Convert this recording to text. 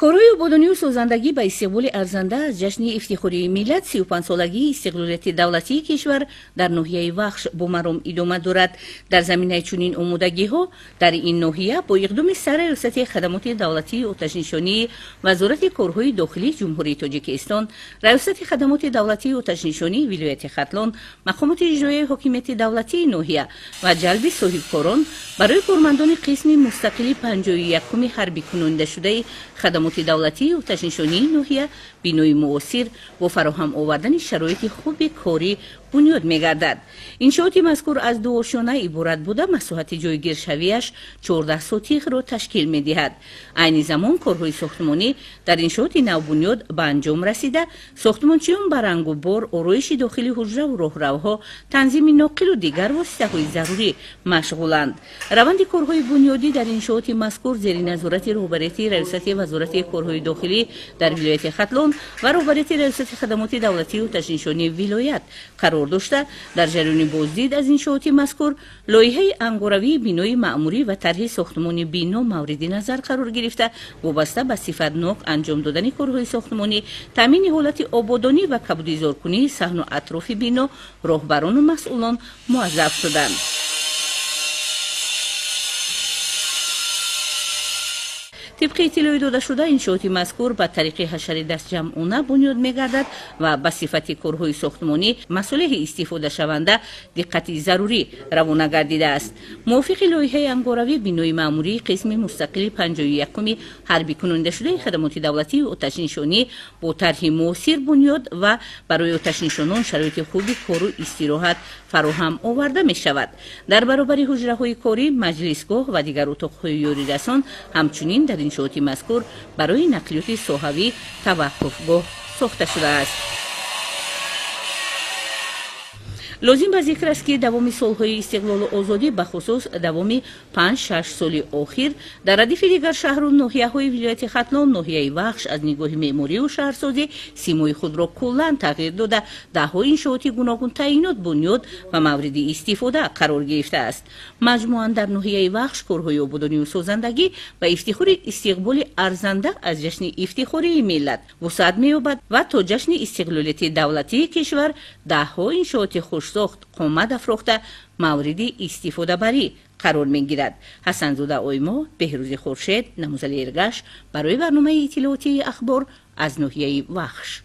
Корҳои ободонию созандагӣ ба истиқболи арзанда аз ҷашни ифтихории миллат 35-солагии истиқлолияти давлатии кишвар дар ноҳияи Вахш бо маром идома дорад. Дар заминаи чунин омодагиҳо дар ин ноҳия бо иқдоми сари Раёсати хадамоти давлатии оташнишонии Вазорати корҳои дохилии Ҷумҳурии Тоҷикистон, Раёсати хадамоти давлатии оташнишонии вилояти Хатлон, мақомоти иҷроияи ҳокимияти давлатии ноҳия ва ҷалби соҳибкорон барои кормандони қисми мустақили 51-уми ҳарбӣ кунондашудаи хадамоти давлатии оташнишонии ноҳия бинои муосир бо фароҳам овардани шароити хуби корӣ бунёд мегардад. Иншооти мазкур аз ду ошёна иборат буда, масоҳати ҷойгиршавиаш 14 сотихро ташкил медиҳад. Айни замон корҳои сохтмонӣ дар иншооти навбунёд ба анҷом расида, сохтмончиён ба рангу бор, ороиши дохили ҳуҷраву роҳравҳо, танзими ноқилу дигар воситаҳои зарурӣ машғуланд. Раванди корҳои бунёдӣ дар иншооти мазкур зери назорати роҳбарияти Раёсати Вазорати корҳои дохилӣ дар вилояти Хатлон ва роҳбарияти Раёсати хадамоти давлатии оташнишонии вилоят қарор дошта, дар ҷараёни боздид аз иншооти мазкур лоиҳаи ангоравии бинои маъмурӣ ва тарҳи сохтмони бино мавриди назар қарор гирифта, вобаста ба сифатнок анҷом додани корҳои сохтмонӣ, таъмини ҳолати ободонӣ ва кабудизоркунии саҳну атрофи бино роҳбарону масъулон муаззаф шуданд. Тибқи иттилои додашуда, иншооти мазкур ба тариқи ҳашари дастҷамъона бунёд мегардад ва ба сифати корҳои сохтмонӣ масолеҳи истифодашаванда диққати зарурӣ равона гардидааст. Мувофиқи лоиҳаи ангоравӣ бинои маъмурии қисми мустақили 51-уми ҳарбӣ кунондашудаи хадамоти давлатии оташнишонӣ бо тарҳи муосир бунёд ва барои оташнишонон шароити хуби кору истироҳат фароҳам оварда мешавад. Дар баробари ҳуҷраҳои корӣ, маҷлисгоҳ ва дигар утоқҳои ёрирасон, ҳамчунин дар иншооти мазкур барои нақлиёти соҳавӣ таваққуфгоҳ сохта шудааст. Лозим ба зикр аст, ки давоми солҳои истиқлолу озодӣ, бахусус давоми 5-6 соли охир, дар радифи дигар шаҳру ноҳияҳои вилояти Хатлон ноҳияи Вахш аз нигоҳи меъморию шаҳрсозӣ симои худро куллан тағйир дода, даҳҳо иншооти гуногун таъинот бунёд ва мавриди истифода қарор гирифтааст. Маҷмӯан дар ноҳияи Вахш корҳои ободонию созандагӣ ба ифтихори истиқболи арзанда аз ҷашни ифтихории миллат вусъат меёбад ва то ҷашни истиқлолияти давлатии кишвар даҳҳо иншооти хушсохт қомат афрохта мавриди истифодабарӣ қарор мегирад. Ҳасанзода Оймо, Беҳрӯзи Хуршед, Намузали Эргаш барои барномаи иттилоотии Ахбор аз ноҳияи Вахш.